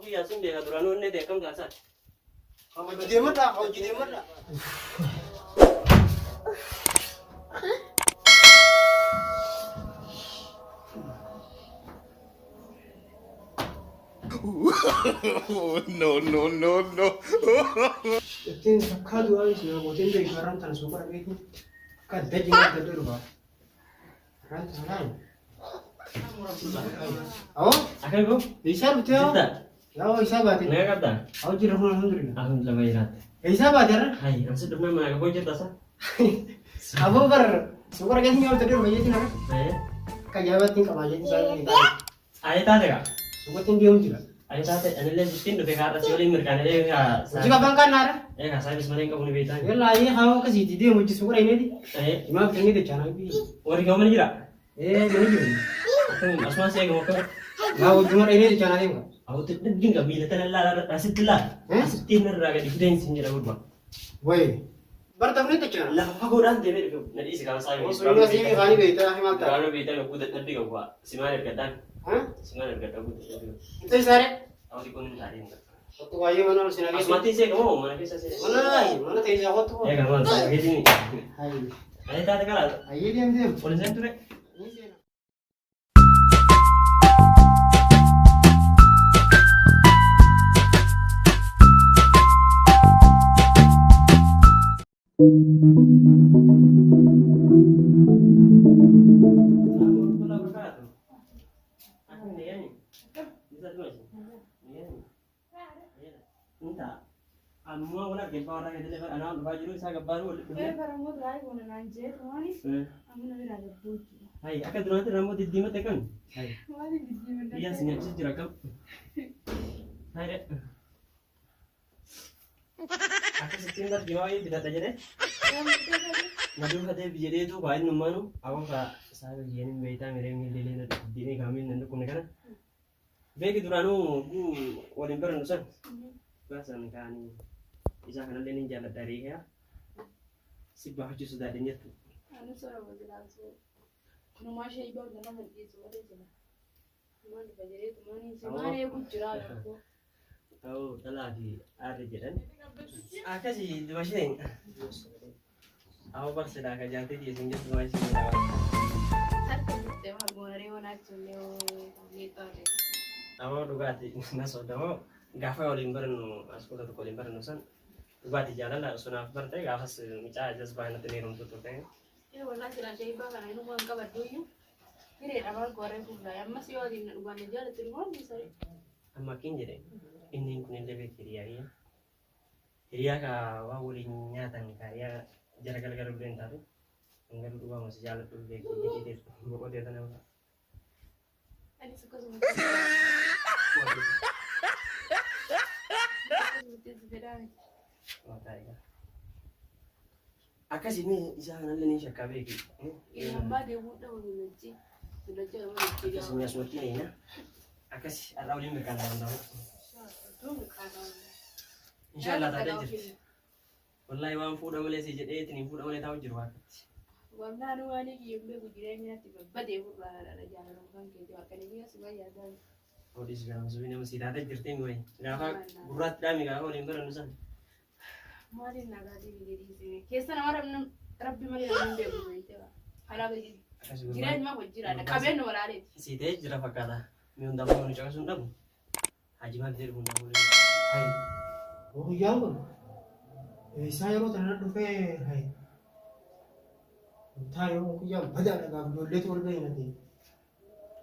Guyyaa sun beeka duraanuu inni ta'e akkam taasaati. Hojii deemadhaa, hojii deemadhaa. No, no, no, no. Ittiin takkaa du'aa isin gooteen beeku har'aan tana suuqa dhabeetu akka adda jimaa adda adda dhufa. Har'aan tana laal. Awoo, Akkam boo? eessaa dhuftee hoo? Jirta? Yaa eessaa baate? Nagaa qabdaa? Awoo jirra kun alhamdulillah. Alhamdulillah baay'ee jiraatte. Eessaa baate har'a? Hayi, ansi dhufnaan mana gaboo jirta sa? Aboo bar suuqa dhageetiin nyaata dhufa jeetiin har'a. Hayi. Akka ajaa'ibaatti hin qabaa jeetiin isaa. Ayi taate kaa? Suuqatti hin deemu jira. Ayi taate anillee sittiin dhufe kaarra si waliin mirkaanee kaa. Hojii qabaan kaan naara. Ee kaa saayibis malee hin qabu ni beektaa. Yalla ayyee haa akkasiiti deemu hojii suuqa dhageeti. Ee Himaa bitannee dachaan biyyi. warri kee mana jira? Ee mana jiru. Akkamiin asumaan si eegamu akkam? Yaa hojii mara dhagee dachaan adeemu. Awwatti dhadhiin qaba miila tana laala asitti laala. Asitti narraa gadi fideen sin jedha gurbaa. Wayi. Bartafne dachaan. Lafa fagoodhaan deemee dhufe na dhiisi kaan saayibis. Osoo inni asii kaanii beektaa himaa ta'a. Duraanuu beektaa yogguu dadhabbii qabu fa'aa. Simaan ergadhaan. Simaan ergadha yogguu dadhabbii qabu. Intay saare. Awwati kun hin taatee hin qabu. Kottu baay'ee mana ol sinaa geessu. Asumatti hin seeqamu mana keessa seeqamu. Mana mana teessaa kottu. Egaa maal saayibis. Hayi. Ayi taate kalaa. Hayyee deem deem. Poolisiin ture. Ni seena. Ammoo wal argee fa'aa warra keessa anaa dhufaa jiru isaa gabbaaru wal dhufne. Hayi akka duraatti rammoo diddiimatti akkami? Hayi biyya si nyaachis jira akkam? Hayi akkasittiin darbii waayee bitadha jedhee na duuka deebi jedheetu waa inni ummaanu awwa kaa isaa biyyeen hin beektaa miree miillee na dhukkubbiin kaa miilli na dhukkubne kana. Beeki duraanuu guu waliin barannu san baasan kaanii isaa kanallee nin jaalladha riikaa si baafachuu sodaadhe jettu. Ta'uu dhalaa fi aarri jedhan. Akkasi dumasheen. Awwa barsiidhaa ka jaartii dhiyeessin jettu dumasheen jedhama. Awwa dhugaati na sodamoo gaafa waliin barannu asxoota tokko waliin barannu san dhugaati jaalala sunaaf barte gaafas mucaa jazbaa natti ni heerumtu turte. Amma akkin jedhe inni kun illee beeki hiriyaa kiyya. Hiriyaa ka waan waliin nyaatan ka hiriyaa jara galgala illee hin taatu. Kan garuu dhugaama si jaalladhu beeki jedhee boqotee tana. Akkasii mee isaa kanallee ni shakkaa beeki. Akkasii mee asumatti ni eeyna. Akkasii har'a waliin mirkaanaa danda'u. Inshaallah taatee jirti. Wallaahi waan fuudha malee si jedhee ittiin fuudha malee taa'u jiru waaqatti. Wallaan waan kiyyeen beeku jireenyaatti babbadee furraa jaalala kan keeti waaqanii biyya suma yaadaa. Odis gaafa subii nama si taatee jirti mi wayi. Gaafa gurraatti dhaami gaafa waliin barannu san. Maaliin nagaa deebi jedhii keessa nama rabbi malee namni hin beeku beekte. Kanaaf Akkasii jireenya hojii qabeenya walaaleeti. Si ta'ee jira fakkaata. Mi hundaafuu nu caqasuun dhabu. Haji maal jedhu hundaafuu. Hayi. Guyyaan kun eessaa yeroo tana dhufee hayi. Taa yeroo guyyaan badaadha gaaf ijoolleetu ol bahee na ta'e.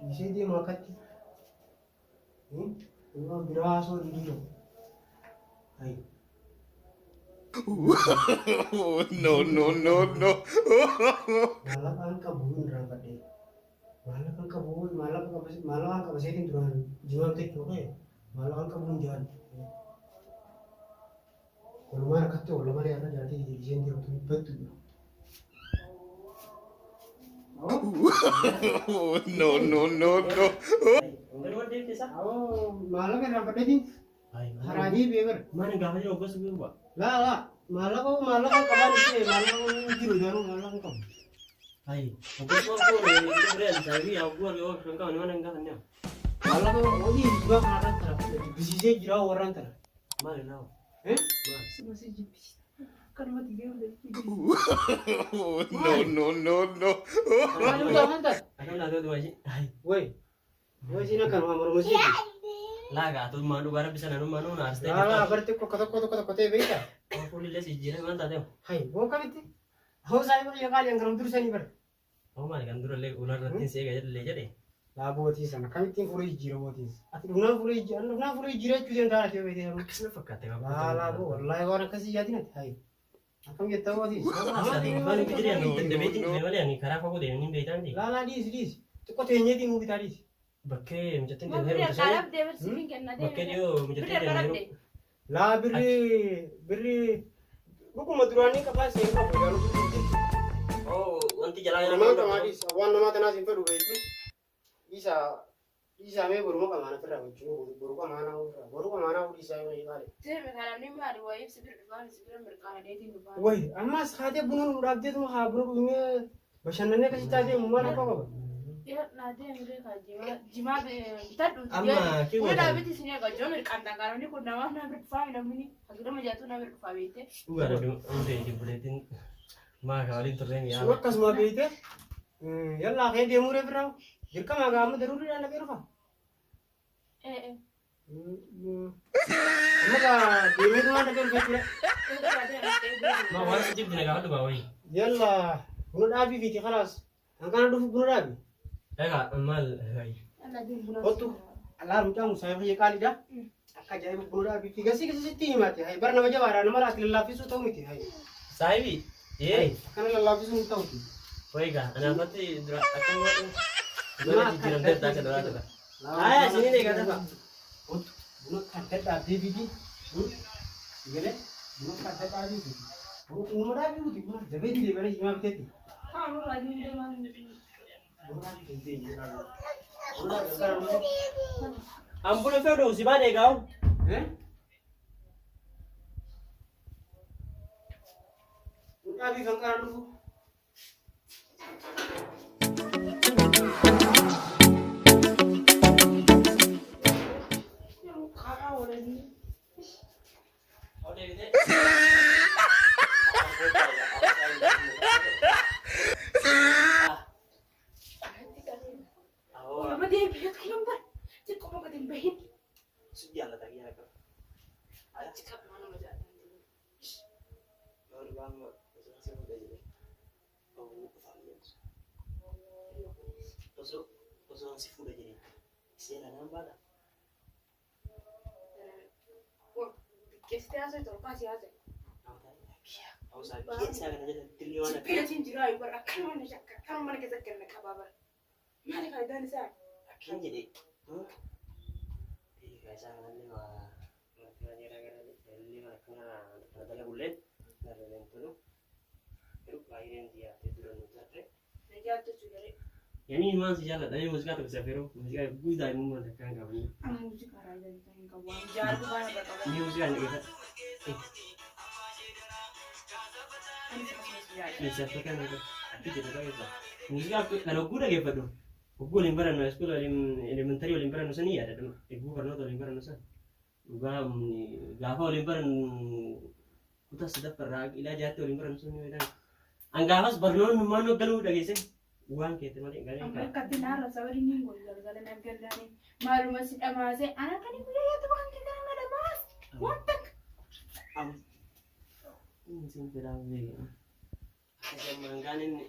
Dhiisee deemu akkatti. Waan biraa haasoo hin jiru. Hayi. No, no, no, no. Maallaqaan qabu hin irraanfadhe. Maallaqaan qabu maallaqa qaba maallaqaan qaba seetiin duraan jimaan bitachuu ka'e maallaqaan qabu hin jaallu. Walumaan akkatti oolla malee har'a jaartii isheen deemtu battu. No, no, no, no. Garuu wal deebite isaa? Maallaqa irraanfadheetiin karaa deebi'ee bara. Mana gaafa jiru obboleessi biiruu ba'a. Laa laa maallaqa maallaqa qabaan ishee maallaqa hin jiru garuu maallaqa hin qabu. Hayi, obboleessi waan fuudhe biree saayibii yaa oguu argee kan qaban mana hin gaafanne. Maallaqa hojii jimaa kanarraan tana jibbisiisee jira warraan tana. Maal irraa? Eh? Maal? Suma si jibbisiisa. Akkanumatti deemu No, no, no, no. Maal irraa tana? Akkam laatee du'a ishee? Way. Way siin akkanuma mormosiiti. Laagaa tummaan dhugaa rabbi sana nummaan nuun aarsitee Laalaa jirta. barti tokko tokko tokko tokko ta'e beektaa? Fuulillee si jijjiirame maal taatee? Hay, boo kamitti? Hoo saayiba kiyya qaali hangaram dursanii bara. Hoo maali kan durallee ularratti si eega jedhallee jedhe. Laa bootii sana kamittiin fuula jijjiira bootiis. Ati dhufnaan fuula jijjiira, dhufnaan fuula jijjiira jechuu deemtaa ati beektee sanuu. Akkasuma fakkaate Laa laa boo wallaahi waan akkasii yaadin ati hay. Akkam jettaa bootiis? Maal bidiree ani daddabeetiin dhufe malee ani karaa fagoo deemanii hin beektaa miti. Laa laa dhiisi dhiisi. Xiqqoo teenyeetiin nuu bitaa dhiisi. Bakkee mijattiin Moo deemee birri heerumte harkaa sanii dhabdee barsiifin kenna bakkee deeme. dhiyoo Birri mijattiin harkaa deemee dhabdee. Laa birri birri dhuguma duraanii qabaa seen qabu garuu jirti. Oo wanti jalaa Namaa qamaa dhiisa waan namaa tanaas hin fedhu beektu. Dhiisa dhiisa mee boruma qamaan ofirraa wajjin boru qamaanaa ofirraa boru qamaanaa dhiisaa yoo maali. Deeme kana namni maali wayiif si bira dhufaan si bira mirqaana deetiin dhufaan. Wayi ammas haatee buna nu dhaabdeetuma haa buna dhugnee bashannanee akkasii taatee maal rakkoo qaba. Naa deeme reekaa jimaa jimaa bitadhu. Amma kii Buna gootan dhaabbitti isin eega jimaa mirqaan tangaa namni kun namaaf na bira dhufaa namni hagirama jaatu na bira dhufaa beekte. dhugaadha hundee jibbuleetiin maa ka waliin turreen Sun yaa. akkasuma beekte yallaa kee deemuu ree birraa dirqama gaama daruuriidhaan dhaqee dhufa. Ee ee. Amma gaa deemeetumaan dhaqee dhufa jechuudha. Maa waan si jibdine gaafadhu baa wayii. Yallaa buna dhaabii fiiti khalaas. Kan kana dhufu buna dhaabi. Egaa maal Kottu alaa mucaan musaa fayyee qaaliidha. Akka ajaa'iba buna dhaabii fi gasii gasii sitti himaate. Hay bara nama jabaadha nama laati lallaaffisuu ta'u miti. Hay saahibi ee akkana lallaaffisuu hin ta'uti. wayigaa anaafatti dura akka waan mana jijjiiramtee akka duraa tura. Aya isiniin eegaa tafa. Kottu buna adda dhaabdee fiiti. Galee buna adda dhaabii fiiti. Buna dhaabii fiiti buna dabee didee mana jimaa biteetti. Haa nurraa deemaa. Buna dhaabii fiiti. Buna dhaabii An buna fedhu si baan eegaa. Eh? Buna dhaabii kan qara dhufu. Qaqaa oolanii. Nama deebi'ee kan bara. Xiqqoo gadi hin bahin. Achi qabmaa nama jaallatan. Osoo si fuudha jedhee seera naan baadha. Keessatti haasa'e torbaas haasa'e. Hawusaa kana jala dillee waan akka Jibbiin jiraa bara akkanuma na shakka akkanuma mana keessa ganna qabaa bara. Maali faayidaan isaa? Akkan jedhee. Beekaa isaa kanallee waa wanti waan gara illee waan akkana kana dalagullee narra tolu. Garuu baay'een dhiyaatee dura nu tarre. Na jaallattu garee. Yani maan si jaalladha muuziqaa tokko si afeeroo muuziqaa guddaa immoo waan takkaan qabanii. Ani muuziqaa raayyaa bitaa hin qabu. Waan jaalladhu waan irra qaba. Ni muuziqaa ni dhaggeeffadha. Anis akkasumas jaalladha. Meeshaa kan akka jedhu dhageessa. Muuziqaa kan hogguu dhaggeeffadhu. Hogguu waliin barannu iskuula waliin elementarii waliin barannu sanii yaadadha. Eeguu barnoota waliin barannu san. Dhugaa gaafa waliin barannu kutaa sadaffaarraa ilaa jaatti waliin barannu sun ni yaadama. An gaafas barnoonni maannoo galuu dhageesse waan keette malee garee Amma akka binaarra sabari ni hin galgala na galgale maaluma si dhamaase ana kan guyyaa yaatu waan kee na dhamaas waan takka. Sin fedhaa beeku. Akkasuma mangaan inni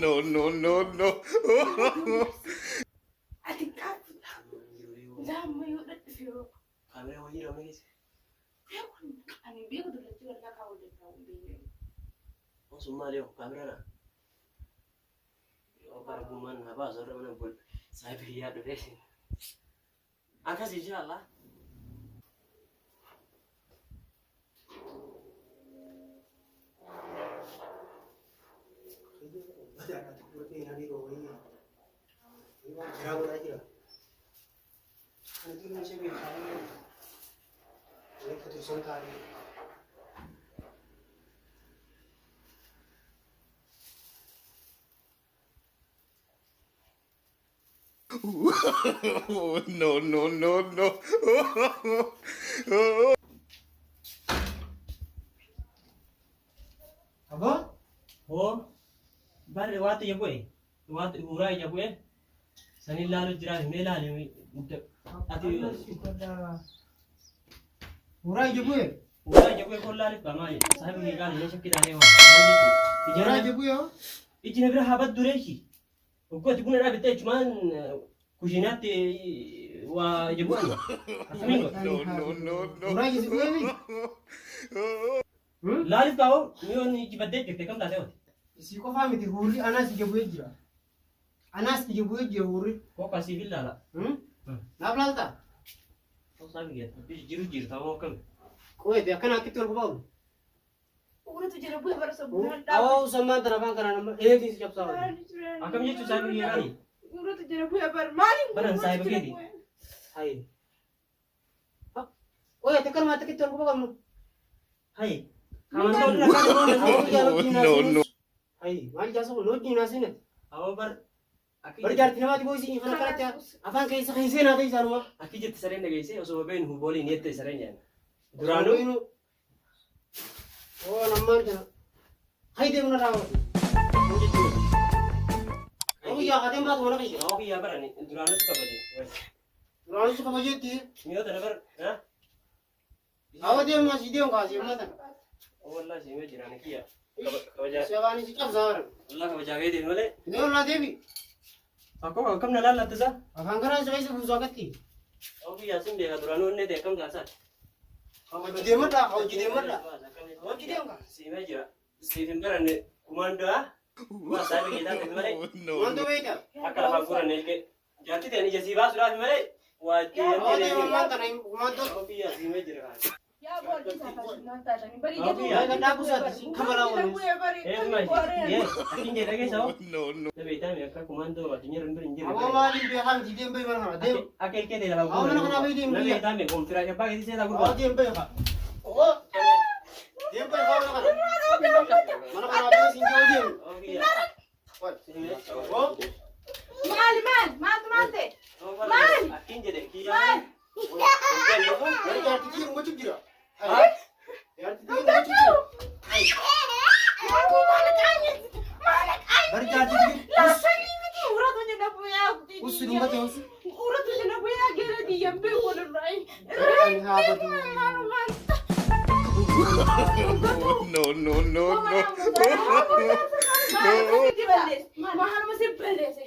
No, no, no, no. Ati qaafu laamma yoo dhadhufe yoo kaameraa wayii ramee keessa. ani beeku dullachuu wallaa kaa'uu danda'u hin beekne. Osoo maali yoo kaameraa na. Yoo bara gummaan na baasu irra mana bul saayibii hiyyaa dhufee. Akkas inshallah. Jiraa godhaa jira. Kana dur ishee beekaa akka dursan taa'ee. No, no, no, no. Aboo. Hoo barri waatu ija bu'e waatu huuraa ija bu'e saniin laalu jira mee laali ati. Huuraa ija bu'e. Huuraa ija bu'e kun laalif qamaa saahiba kee qaali mee shakki taatee waa Huuraa ija bu'e hoo. Iji na bira haa baddu reeshi ogguu ati buna dhaabitte jechumaan kushiinaatti waa ija bu'an akkamiin godha. No, no, no, no. Huuraa ija si bu'e mi? Laalif qaa'oo mi'oon iji baddee jirte kam taatee hooti. Isii qofaa miti huurri anaas ija bu'ee jira. Anaas ija bu'ee jira huurri. Kookaa siif ilaala. Naaf laaltaa? Saahiba kee jiru jirta moo akkami? Qo'eeti akkana akkitti ol qabaa. Uuratu jala bu'e bara sabbuun Awwaa sammaan tana afaan kanaan amma eetiin si cabsaa oolu. Akkam jechuun saahiba kee qaali? Uuratu jala bu'e bara maali? Baran saahiba keeti. Hayi. Qo'eeti akkanuma akkitti ol qabaa qabnu. Hayi. Amantoonni rakkaan No, no. Hayi maal jaasa kun hojii naa sinat. Awwa bar. Bari jaartii namaati boo'isii kana kanatti afaan keessa keessee naa ta'e isaanuma. Akki jette sareen dhageessee osoo beeknu hubooliin jette sareen jedhan. Duraanuu. Oo nammaan tana. Hayi deemu na raawwatu. Awwa yaa kateen baatu mana keessa. Awwa kiyyaa baran duraanuu si kabaje. Duraanuu si kabajeetti. Mi'oota na bar. Awwa deemu asii deemu kaasee amma tana. Wallaahi siimee jiraan kiyya. Kabajaa. Si afaan si cabsaa baran. Wallaahi kabajaa kee deemu malee. Deemu naa deebi. Akkoo akkam na laallattisa? Afaan kanaan si keessa buusaa gatti. Awwa kiyyaa sin beeka duraanuu inni ta'e akkam taasaati. Hojii deemadha hojii deemadha. Hojii deemu kaa. Siimee jira. Siif hin baranne kumaandaa. Waa saahiba kee taate malee. No, Wanti beektaa. Akka lafaan guuranne ilkee. Jaartii ta'an ija sii baasuudhaaf malee. Waa itti Awwa deemu ammaan tana kumaantoo. Awwa kiyyaa siimee jira. Yaa boolli isaa taasisu taatanii bari Akkin jedha keessa hoo? no, no. Beektaa akka kumaandoo addunyaa irra hin jirre. Awwa maaliin beekaa miti deemu beekaa mana kana deemu. Akka ilkee ta'e lafaan Awwa mana kanaa bahii deemu Na biyya. beektaa koomfiraa jabbaa keessa seetaa Awwa gurbaa. deemu beekaa. Awwa deemu beekaa mana kana. Mana kanaa bahii siin jiru deemu. Awwa kiyyaa. Awwa. Maali maali maaltu maal ta'e? Maal? Akkin jedhe kiyyaa. Maal? Bari jaartii jiru gochuuf jira. Jaartii jiru gochuuf jira. Bari jaartii jiru. Laafanii miti uuratu jala bu'ee. Ussu dumbate ussu. Uuratu jala bu'ee gara diyyaan beeku walirraa. Ani haa badu. No, no, no, no. Maaluma si balleesse?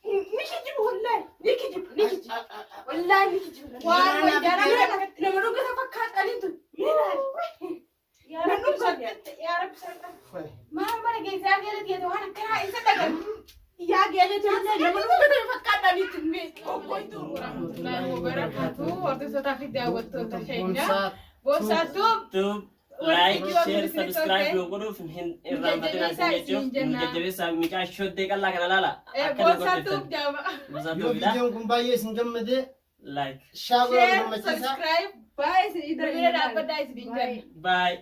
Ni kijibu wallaahi ni kijibu ni kijibu wallaahi ni kijibu. Waan nama dhugata fakkaataniitu ni laali. Maal mana keessaa geelati yoo waan akkanaa isa dhagan. Yaa geelati nama dhugata fakkaataniitu mee. Hordoftoota fi daawwattoota keenya. Boonsaattuu Tube, like, share, subscribe nu godhuuf hin irraanfatinaa isin jechuuf nu jajjabeessaa mucaa shoddee qal'aa kana laala. Akka nu Boonsaattuu godhatan. jaama. Boonsaattuu Yoo bitaa. viidiyoon kun baay'ee isin gammadee Like. shaagura Share, gammachiisaa. subscribe, baay'ee isin bira dhaabbadhaa isin jenna. Bye. Bye.